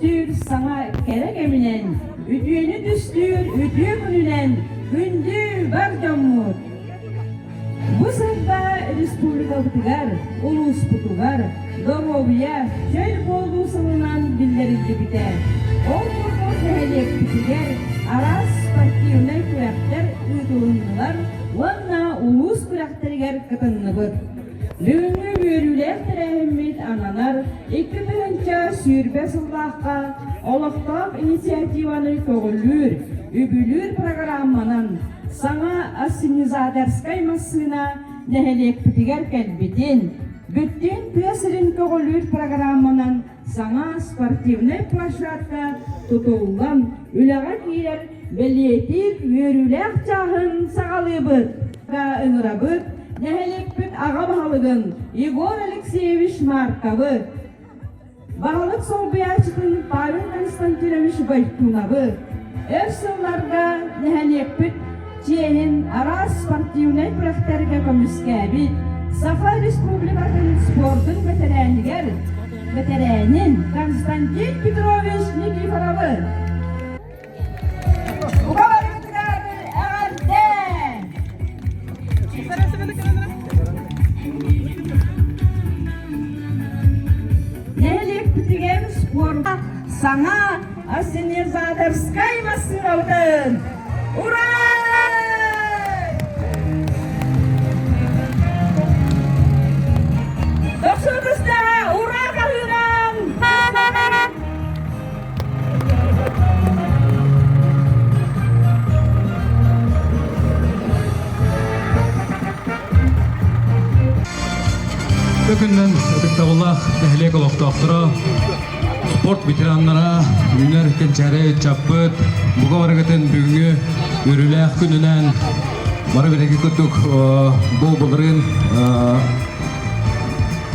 түстүүр саҥа кэрэ кэминэн, үтүөнү түстүүр үтүө күнүнэн күндү бар дьоммут! Бу сылга республикабытыгар, улууспутугар доруобуйа, чөл буолуу сылынан биллэриллибитэ. Ол курдук нэһилиэкпитигэр араас спортивнай күрэхтэр ыытылыннылар уонна улуус күрэхтэригэр кытынныбыт. Бүгүҥҥү үөрүүлээх тэрээһиммит ананар 2020 сыллаахха олохтоох инициативаны көҕүлүүр, үбүлүүр программанан саҥа ассенизаторскай массыына нэһилиэкпитигэр кэлбитин, бүттүүн тыа сирин көҕүлүүр программанан саҥа спортивнай площадка тутуллан үлэҕэ киирэр бэлиэтиир үөрүүлээх чааһын саҕалыыбыт. Ыҥырабыт нэһилиэкпит аҕа баһылыгын Егор Алексеевич Марковы, баһылык солбуйааччытын Павел Константинович Бойтуновы, өр сылларга нэһилиэкпит чиэһин араас спортивнай күрэхтэргэ көмүскээбит Саха Республикатын спордун бэтэрээнигэр бэтэрээнин Константин Петрович Никифоровы. Бука барыгытыгар эҕэрдэ! Нэһилиэкпитигэр спорка саҥа ассенизаторскай массыынабытын Ура! Дохсун ура хаһыынан! Бүгүннэн ытыктабыллаах нэһилиэк олохтоохторо, спорт ветераннара, үүнэр кэнчээри ыччаппыт, бука барыгытын бүгүҥҥү үөрүүлээх күнүнэн бары биһиги курдук бу былырыын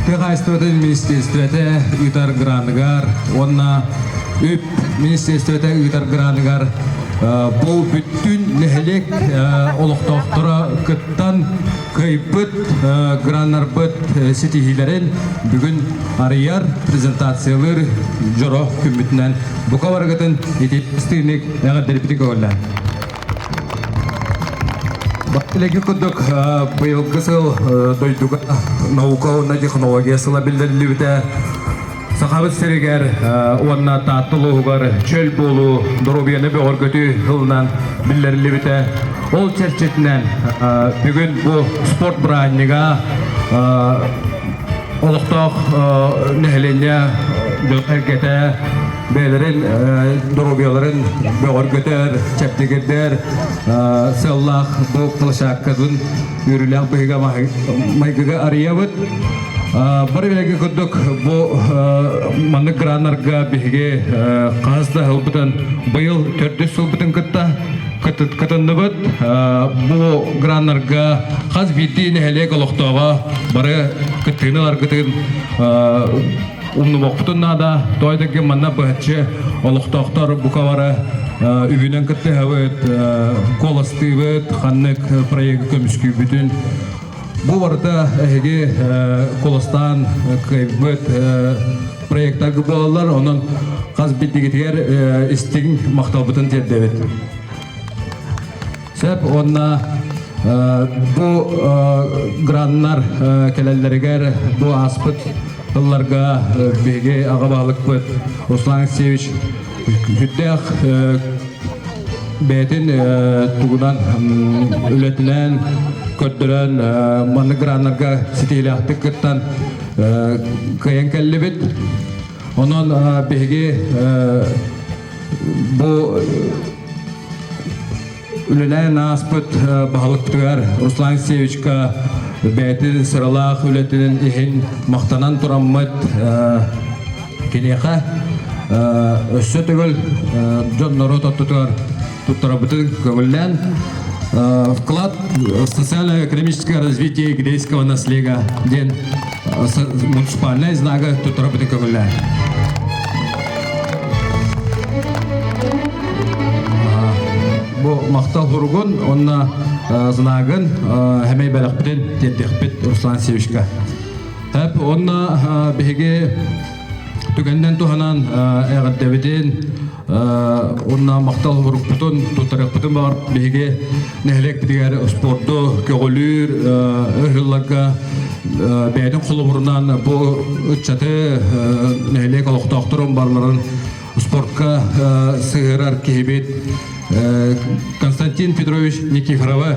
Тыа хаһаайыстыбатын министиэристибэтэ ыытар граныгар уонна үп министиэристибэтэ ыытар граныгар бу бүттүүн нэһилиэк олохтоохторо кыттан кыайбыт граннарбыт ситиһиилэрин бүгүн арыйар, презентациялыыр дьоро күммүтүнэн бука барыгытын ити истиҥник эҕэрдэлиппитин көҕүллээн. Билиги курдук быйылгы сыл дойдуга наука уонна технология сыла биллэриллибитэ. Сахабыт сиригэр уонна Таатта улууһугар чөл буолуу, доруобуйаны бөҕөргөтүү сылынан биллэриллибитэ. Ол чэрчитинэн бүгүн бу спорт бырааһынньыга олохтоох нэһилиэнньэ дьон-сэргэтэ бэйэлэрин доруобуйаларын бөҕөргөтөр, чэбдигирдэр сыаллаах бу площадкатын үөрүүлээх быһыыга майгыга арыйабыт. Бары билэргэ курдук бу маннык граннарга биһиги хас да сылбытын быйыл төрдүс сылбытын кытта кытынныбыт. Бу граннарга хас биирдии нэһилиэк олохтооҕо бары кыттыыны ыларгытын умнубаппытын наада. Тоҕо диэки манна быһаччы олохтоохтор бука бары үбүнэн кыттыһабыт, куоластыыбыт, ханнык проегы көмүскүүбүтүн. Бу барыта эһиги куоластаан кыайбыт проектарга буолаллар. Онон хас биирдигитигэр истиҥ махталбытын тиэрдэбит. Сөп уонна бу граннар кэлэллэригэр бу ааспыт тылларга биһиги аҕа баһылыкпыт Руслан Алексеевич сүрдээх бэйэтин тугунан үлэтинэн көрдөрөн маннык граннарга ситиһиилээхтик кыттан кыайан кэллибит. Онон биһиги бу үлэлээн ааспыт баһылыктыгар Руслан Алексеевичка бэйэтин сыралаах үлэтин иһин махтанан тураммыт киниэхэ өссө төгүл дьон норуот ортотугар туттарабытын көҥүллээн вклад в социально-экономическое развитие греческого наследия диэн муниципальнай знага туттарабытын көҥүллээн. Бу махтал суругун уонна знагын хэмэй бэлэхпитин тиэрдиэхпит Руслан Севичка. Тэп уонна биһиги Түгэнинэн туһанан эҕэрдэбитин уонна махтал урукпутун туттарыахпытын баҕар биһиги нэһилиэкпитигэр спорду көҕүлүүр ыһылларга бэйэтин холобурунан бу ыччаты нэһилиэк олохтоохторун барыларын спортка сыһыарар киһибит Константин Петрович Никифоровы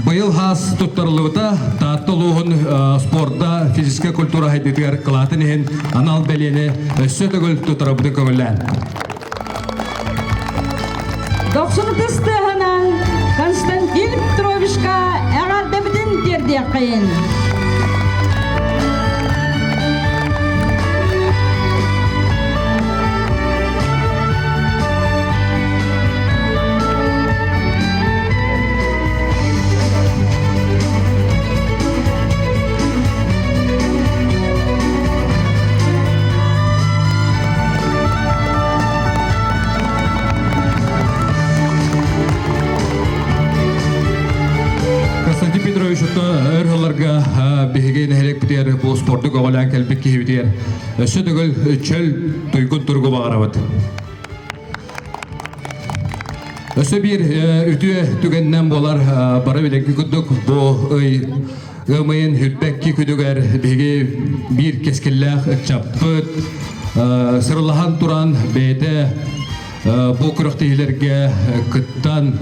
Быйыл хаас туттарыллыбыта Таатта улууһун спорда физическэй культура хайдытыгар кылаатын иһин анал бэлиэни өссө төгүл туттарабытын көҥүллээн. Дохсун ытыс тыаһынан Константин Петровичка эҕэрдэбитин тиэрдиэххэйин. Константин Петрович өр сылларга биһиги нэһилиэкпитигэр бу спорду көҕүлээн кэлбит киһибитигэр өссө төгүл чөл туйгун туругу баҕарабыт. Өссө биир үтүө түгэнинэн буолар бары билэрги курдук бу ый ыам ыйын хүрбэкки күнүгэр биһиги биир кэскиллээх ыччаппыт сырылаһан туран бэйэтэ бу күрэхтэһиилэргэ кыттан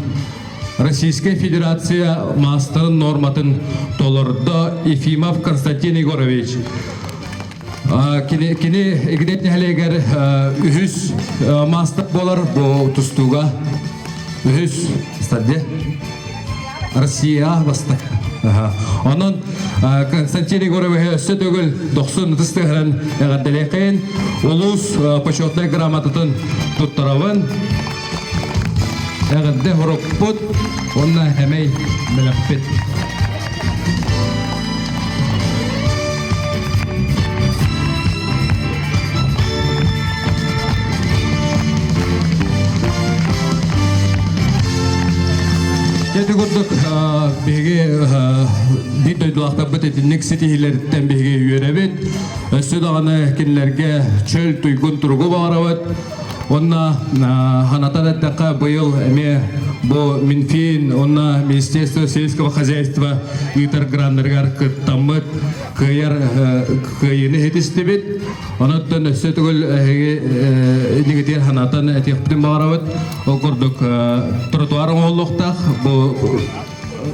Российская Федерация маастарын норматын толордо Ефимов Константин Егорович. Кини, кини Игнет нэһилиэгэр үһүс маастар буолар бу тустууга. Үһүс стадия. Россия бастак. Онон Константин Егорович өссө төгүл дохсун ытыс тыаһынан эҕэрдэлиэххин улуус почетнай грамотатын туттарабын. Эҕэрдэ хорокпут уонна эмэй бэлэхпит. Ити курдук биһиги биир дойдулаахтарбыт итинник ситиһиилэриттэн биһиги үөрэбит. Өссө даҕаны кинилэргэ чөл туйгун туругу баҕарабыт. Онно ханатан эттэххэ, быйыл эмиэ бу Минфин уонна Министерство сельского хозяйства ыытар граннарыгар кыттаммыт, кыайар кыайыыны иһитистибит. Онон өссө төгүл эһиги иннигитигэр ханатан этиэхпитин баҕарабыт. Ол курдук тротуар оҥоһуллуохтаах. Бу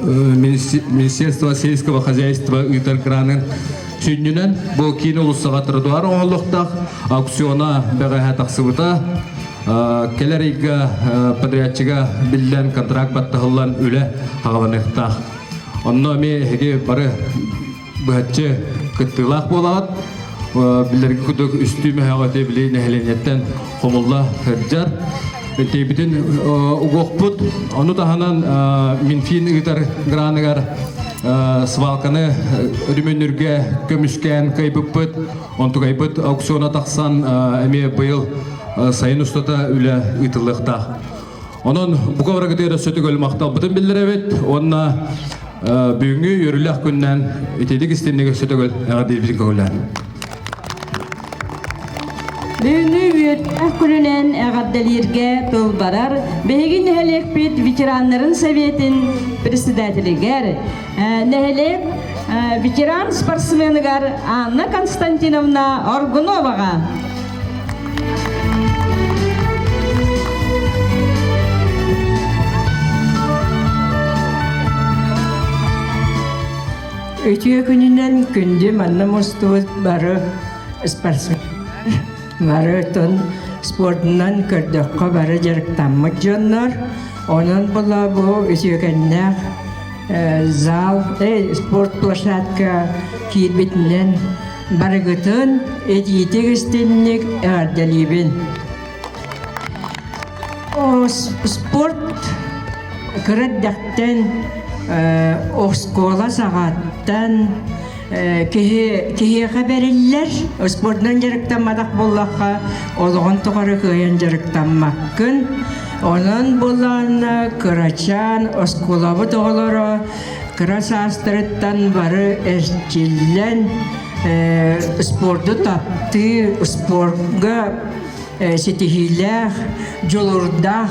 Министерство сельского хозяйства ыытар гранын сүнньүнэн бу киин улуссаҕа тротуар оҥоһуллуохтаах аукциона бэҕэһээ тахсыбыта. Кэлэр ыйга подрядчига биллэн контракт баттаһыллан үлэ хаҕаланыахтаах. Онно эмиэ эһиги бары быһаччы кыттыылаах буолаҕыт. Билэрги курдук үстүү мөһөөҕөтү били нэһилиэнньэттэн хомулла сылдьар. Тиэйбитин угуохпут. Ону таһынан Минфин ыытар граныгар свалканы өрүмүнүргэ көмүскээн кыайбыппыт. Онтукайбыт аукциона тахсан эмиэ быйыл сайын устата үлэ ыытыллыахтаах. Онон бука барыгытыгар өссө төгүл махталбытын биллэрэбит уонна бүгүҥҥү үөрүүлээх күннэн итиитик истинник өссө төгүл эҕэрдиибитин көҥүллээн. Бүгүҥҥү үөрүүлээх күнүнэн эҕэрдэлииргэ тыл барар биһиги нэһилиэкпит ветераннарын советын председателигэр, нэһилиэк ветеран спортсменыгар Анна Константиновна Аргуноваҕа. Үтүө күнүнэн күндү манна мустубут бары спортсмен бары тон спордунан көрдөххө бары дьарыктаммыт дьоннор онон була бу үтүөкэннээх зал спорт площадка киирбитинэн Барыгытын итиитик истинник эҕэрдэлиибин. Спорт кыра эрдэхтэн оскуола саҕаттан киһи киһиэхэ бэриллэр. Спордунан дьарыктамматах буоллахха, олоҕун тухары кыайан дьарыктаммаккын. Онон буоллаҕына кырачаан оскуолабыт оҕолоро кыра саастарыттан бары эрчиллэн, Спорду таптыы, спорга ситиһиилээх, дьулуурдаах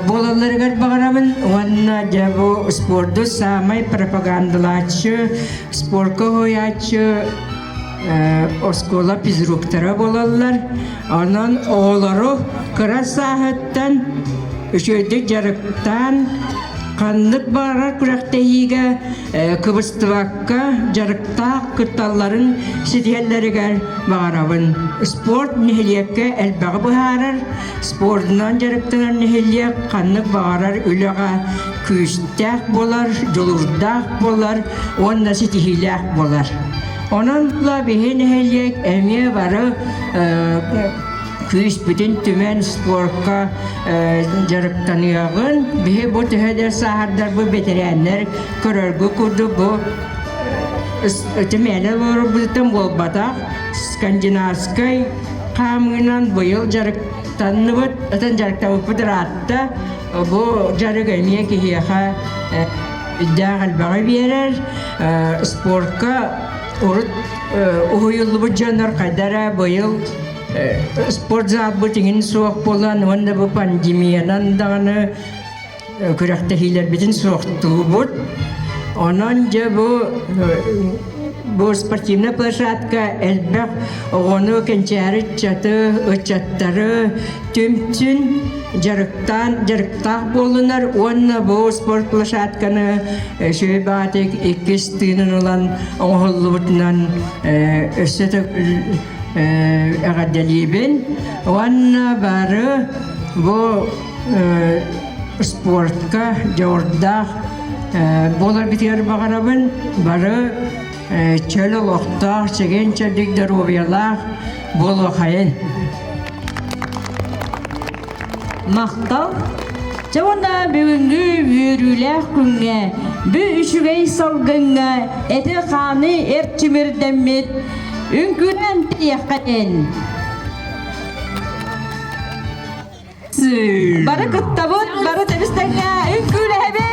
буолалларыгар баҕарабын уонна дьэ бу спорду саамай пропагандалааччы, спорка уһуйааччы оскуола физруктара буолаллар. Онон оҕолору кыра сааһыттан үчүгэйдик дьарыктаан, ханнык баҕарар күрэхтэһиигэ кыбыстыбакка дьарыктаах кытталларын ситиһэллэригэр баҕарабын. Спорт нэһилиэккэ элбэҕи быһаарар, спордунан дьарыктанар нэһилиэк ханнык баҕарар үлэҕэ күүстээх буолар, дьулуурдаах буолар уонна ситиһиилээх буолар. Онон биһи нэһилиэк эмиэ бары күүспүтүн түмэн спорка дьарыктаныаҕын. Биһи бу төһө да сааһырдарбыт бэтэрээннэр көрөргө курдук бу түмээлэ олорорбутуттан буолбатах скандинавскай хаамыынан быйыл дьарыктанныбыт, атын дьарыктаммыппыт ыраатта. Бу дьарык эмиэ киһиэхэ үрдээх элбэҕи биэрэр. Спортка урут уһуйуллубут дьоннор хайда эрэ быйыл спортзалбыт иҥин суох буолан уонна бу пандемиянан даҕаны күрэхтэһиилэрбитин суохтуубут. Онон дьэ бу бу спортивная площадка элбэх оҕону кэнчээри ыччаты, ыччаттары түмсүн дьарыктаан дьарыктаах буоллунар уонна бу спорт площадканы үчүгэй баҕатык иккис тыынын ылан оҥоһуллубутунан өссө эҕэрдэлиибин уонна бары бу спортка дьоҕурдаах буоларгытыгар баҕарабын бары чөл олохтоох чэгиэн-чэбдик доруобуйалаах буолуохайын. Махтал. Дьэ уонна бүгүҥҥү үөрүүлээх күҥҥэ, бү үчүгэй салгыҥҥа эти-хааны эрчимирдэммит үҥкүүнэн тиийэххин. Бары кыттабыт, бары тэбис-тэҥҥэ үҥкүүлэһэбит!